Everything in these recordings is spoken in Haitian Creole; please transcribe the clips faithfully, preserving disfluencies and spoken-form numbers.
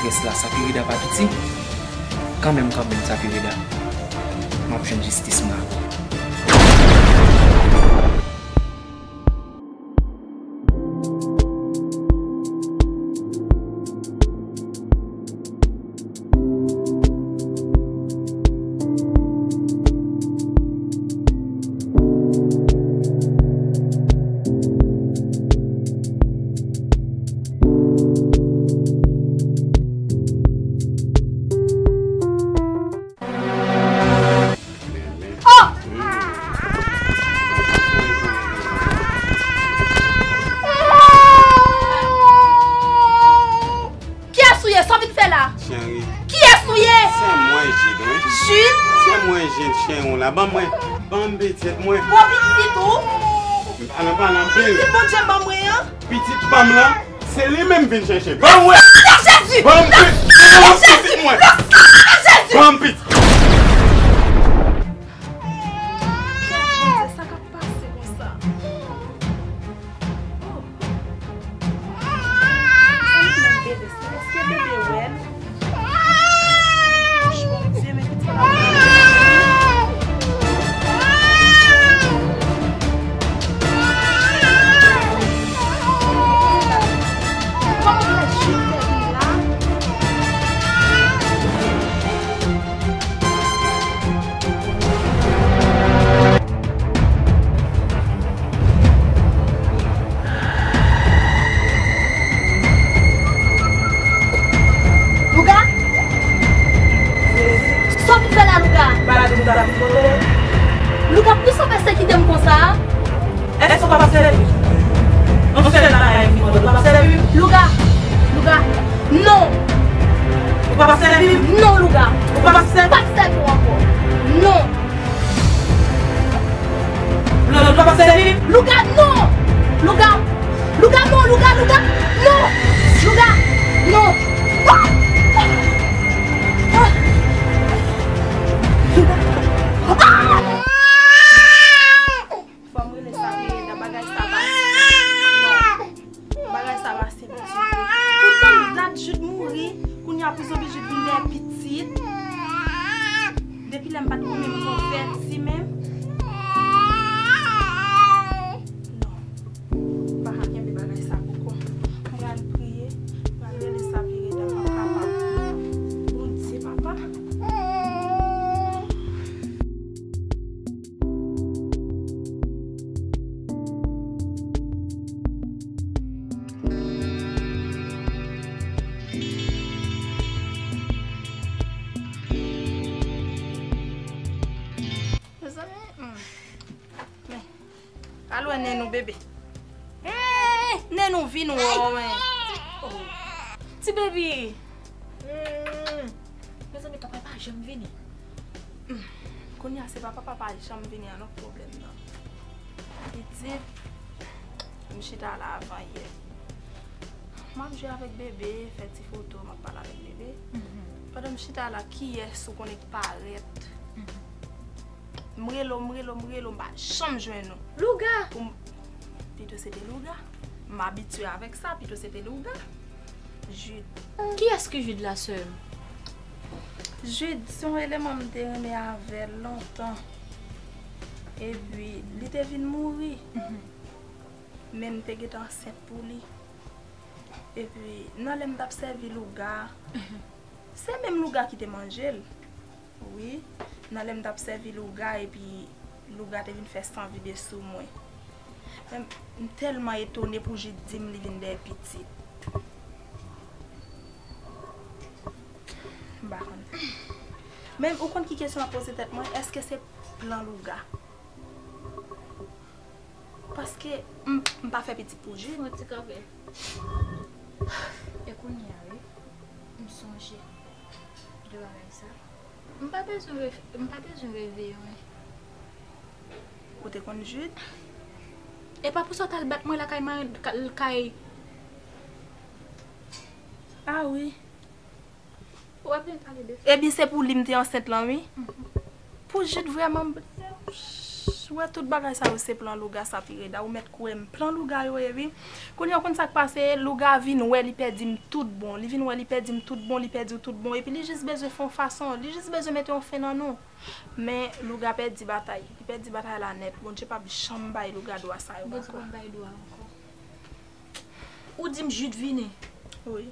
Rès la, sa Pirida pa piti. Kanmenm, kanmenm, sa Pirida. M ap jwenn jistis mwen. Oh! Kiyès ou ye? Sa w vin fè la? Cheri. Kiyès ou ye? Se mwen, Jid, wi. Jid? Se mwen, Jid, chen ou la. Ban mwen. Ban m pitit mwen. Bon pitit ou? M pa nan pale anpil. Pitit Bondye ban mwen an? Pitit pa m lan, se li menm vin chèche. Ban mwen. Nan Jezi! Ban m pitit mwen. Nan Jezi! Ban m pitit. Kiyès Bondye sa k ap pase konsa? Oh. Sa li menm bebe sa? Èske bebe wè l? Bondye, men pitit la. Kòman bagay Jid fè vin la? Louga? Sa w vin fè la, Louga? Louga, poukisa w pèsekite m konsa? Èske w pa p ap sèvi m? Yon sèl bagay m di w, ou p ap sèvi m? Louga! Louga! Non! Ou p ap sèvi m? Non, Louga! Ou p ap sèvi? P ap sèvi w ankò. Non! Louga, non! Louga! Louga, non! Louga, Louga! Non! Louga! Non! Ah! Ah! Louga! Ah! Fò m rele Samirina, bagay sa pa senp. Non. Bagay sa pa senp ditou. Poutan dat Jid mouri, kounye a pou zonbi Jid vin dèyè pitit. Depi lè m pa t konn menm konvèti menm. Non. M pa ka kenbe bagay sa poko. M pral priye, m pral rele Samirina, m p ap kapab. Bondye, papa. Mezanmi, hmm. Men, al wè nen nou, bebe. Hey, nen nou vin wè w, men. Oh. Ti baby. Hmm. Mezanmi, papa pa janm vini. Hmm. Kounye a se pa papa pa janm vini an non pwoblèm nan. Li di, m chita la avan yè. M ap jwe avèk bebe, fè ti foto, m ap pale avèk bebe. Mhm. Pandan m chita la, kiyès ou konnen k parèt? Mhm. M rele w, m rele w, m rele w, m pa janm jwenn ou. Louga! Pou m, pito se te Louga. M abitye avèk sa, pito se te Louga. Jid. Kiyès ki Jid la, sè m? Jid se yon eleman m te renmen avè l lontan. Epi, li te vin mouri. Mhm. Men m te gentan ansent pou li. Epi, nan lè m t ap sèvi Louga, mhm, se menm Louga ki te manje l. Wi, nan lè m t ap sèvi Louga, epi Louga te vin fè san vide sou mwen. Men m tèlman etone pou Jid di m li vin dèyè pitit. M pa konn. Men ou konn ki kesyon m ap poze tèt mwen? Èske se plan Louga? Paske m, m pa fè pitit pou Jid. Fè yon ti kanpe. E kounye a, wi, m sonje de bagay sa. M pa bezwen ref-, m pa bezwen reveye mwen. Ou te konn Jid? E pa pou sa w t al bat mwen lakay mari, kay. Ah wi. Ou pa bezwen pale de sa. Ebyen, se pou li m te ansent lan, wi. Mhm. Pou Jid vrèman, m Ou wè tout bagay sa yo se plan louga sa pi reda. Ou mèt kwè m. Plan louga yo ye wi. Kounye a ou konn sa k pase, louga vin wè li pèdi m tout bon. Li vin wè li pèdi m tout bon, li pèdi w tout bon. Epi li jis bezwen fè yon fason, li jis bezwen mete yon fen nan nou. Men louga pèdi batay. Li pèdi batay la nèt. Bondye p ap janm bay louga dwa sa yo ankò. Bondye p ap bay dwa ankò. Ou di m Jude vini? Wi.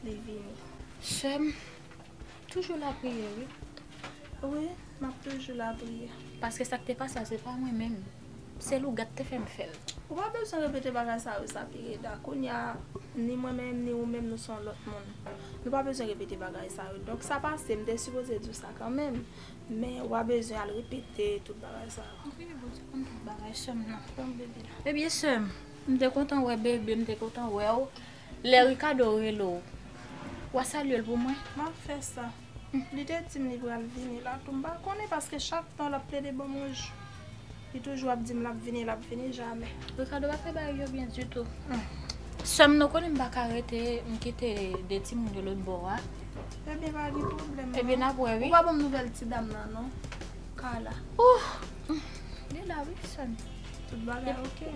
Li vini. Sè m, toujou lapriyè, wi. Wi, m ap toujou lapriyè. Paske sa k te pase a, se pa mwen menm. Se louga k te fè m fè l. Ou pa bezwen repete bagay sa yo, sa pi reda. Kounye a, ni mwen menm, ni ou menm, nou se yon lòt moun. Nou pa bezwen repete bagay sa yo. Donk, sa pase, m te sipoze di w sa kanmenm. Men, w a bezwen al repete tout bagay sa yo. Wi, Bondye konn tout bagay, sè m nan. Bon, bebe. Ebyen, sè m, m te kontan wè bebe, m te kontan wè w. Lè Ricardo rele w, w a salye l pou mwen? M ap fè sa. Li te di m li pral vini la tou. M pa konnen paske chak tan l ap plede ban m yon jou. Li toujou ap di m l ap vini, l ap vini, jamè. Ricardo pa fè bagay yo byen ditou. Sè m, nou konnen m pa ka rete, m kite de timoun yo lòt bò a. Ebyen, pa gen pwoblèm, non. Ebyen, n ap wè, wi. Ou pa ban m nouvèl ti dam nan, non? Kala. Ouh! Li la, wi, sè m. Tout bagay oke?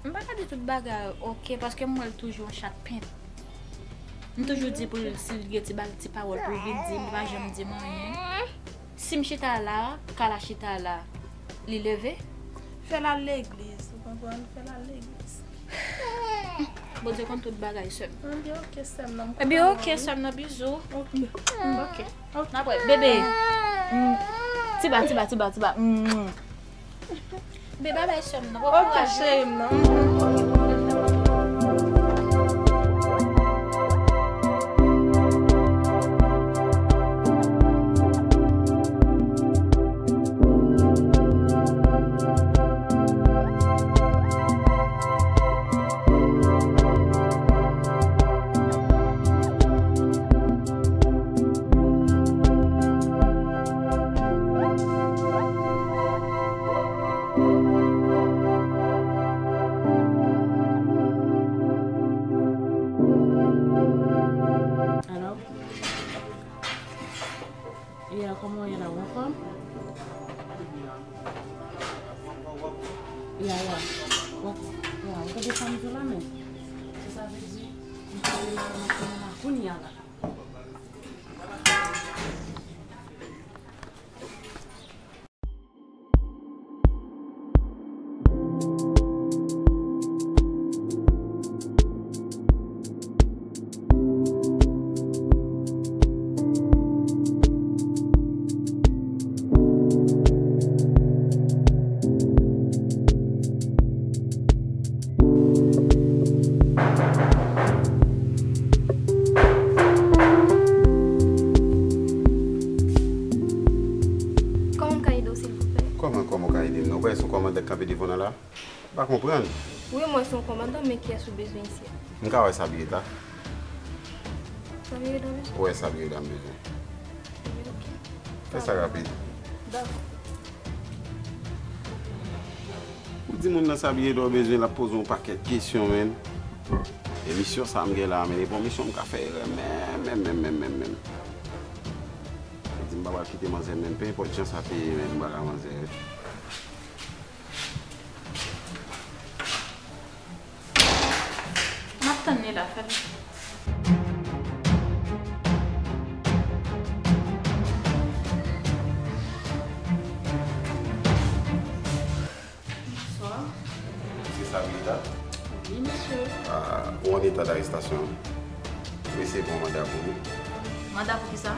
M pa ka di tout bagay oke, paske m wè l toujou yon chat pent. M toujou di pou l, si l gen ti ba-, ti pawòl pou l vin di, li pa janm di m anyen. Si m chita la, Kala chita la, li leve. Fè l al legliz, ou konprann? Fè l al legliz. Bondye konn tout bagay, sè m. Ebyen, oke, sè m nan, m kontan wè w, wi. Ebyen, oke, sè m nan, bizou. Oke. Oke. N ap wè, bebe. Mm. Tiba, tiba, tiba, tiba. Mm. Bebe, bay sè m nan. Bon kouraj, wi. Ok, cheri m nan. Alò? Yeah, kòman w ye la, ou anfòm? Yeah, yeah. Ou, yeah, ou tande sa m di w la, men? Se sa vle di, m pale la, m ap konnen la, kounye a la. Kòman m ka ede w, silvouplè? Kòman, kòman w ka ede m nan? Ou pa wè se yon kòmandan k kanpe devan w nan la? M pa konprann. Wi, m wè se yon kòmandan, men kiyès ou bezwen isi a? M ka wè Sabrina? Sabrina w bezwen? Ou wè Sabrina m bezwen. Wi, ok. Fè sa rapid. Dakò. Ou di moun nan sa byen dò bezwen, l ap poze yon pakèt kesyon, menn. Emisyon sa m gen la, menn, e pa yon misyon m ka fè erè, menm, menm, menm, menm, menm, menm. Li di m pa pral kite manzè, menn, pe enpòt jan sa te ye, menn, m pa ka manzè. M ap tann li la, fè l. Bonswa. Mesye Sabrina? Wi, mesye. Ah, ou an eta darestasyon. Mesye, gen yon manda pou ou. Manda pou kisa?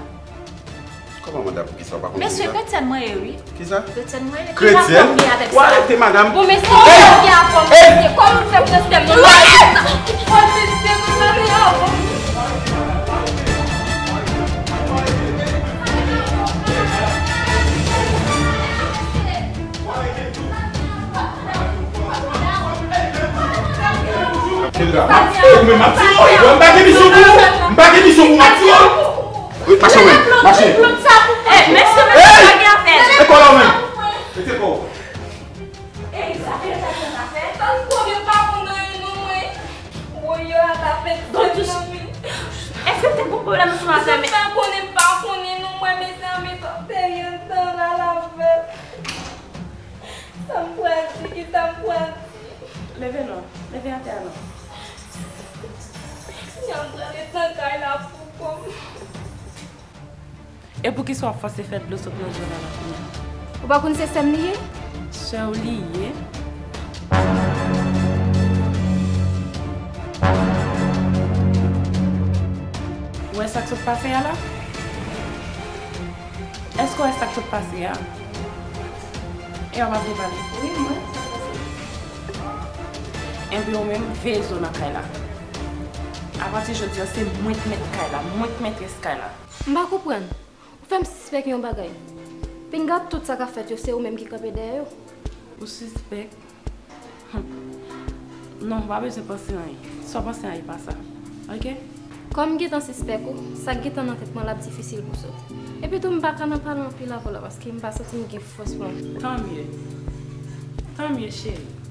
Kòman manda pou kisa? Ou pa konn kisa? Mesye, kretyèn mwen ye, wi. Kisa? Kretyèn mwen ye. Ki rapò m gen avèk sa? Ou arete madanm. Bon, mesye, ki rapò m gen? Kòman w fè m nan sistèm nan? Bon, mesye, konsa li a, bon. Ou menm, m ap tiye w. M pa gen misyon pou ou. M pa gen misyon pou ou, m ap tiye w. Wi, mache w menm, mache. Ey, mesye, mesye, pa gen afè. Mete kò w la ou menm. Mete kò w. Ey, sa fè sa fè sa fè. Tann kòm yo pa konn anyen non mwen. Woy, yo ap fè sa nan men. Èske w te gon pwoblèm sou afè men? Sa fè konnen m pa konnen non mwen, mezanmi, sa fè yon tan la l ap fè. Leve non, leve atè a non. Kounya m pral ret nan kay la pou kò m. E poukisa w ap fòse fè dlo sot nan je w la la kounya? Ou pa konn se sè m li ye? Sè w li ye? Ou wè sa k sot pase a la? Èske w wè sa k sot pase a? E w ap vle pale? Wi, m wè sa k pase. Enben, ou menm, veye zo nan kay la. Apati jodi a, se mwen k mèt kay la, mwen k mètrès kay la. M pa konprann. Ou fè m sispèk yon bagay. Pinga tout sa k ap fèt yo, se ou menm ki kanpe dèyè yo. Ou sispèk? Hum. Non, ou pa bezwen panse anyen. Sa w panse a, e pa sa. Oke? Kòm m gentan sispèk ou, sa k gentan nan tèt mwen la ap difisil pou soti. Epi tou, m pa ka nan pale anpil avè w la, paske m pa santi m gen fòs pou m. Tanmye. Tanmye, cheri.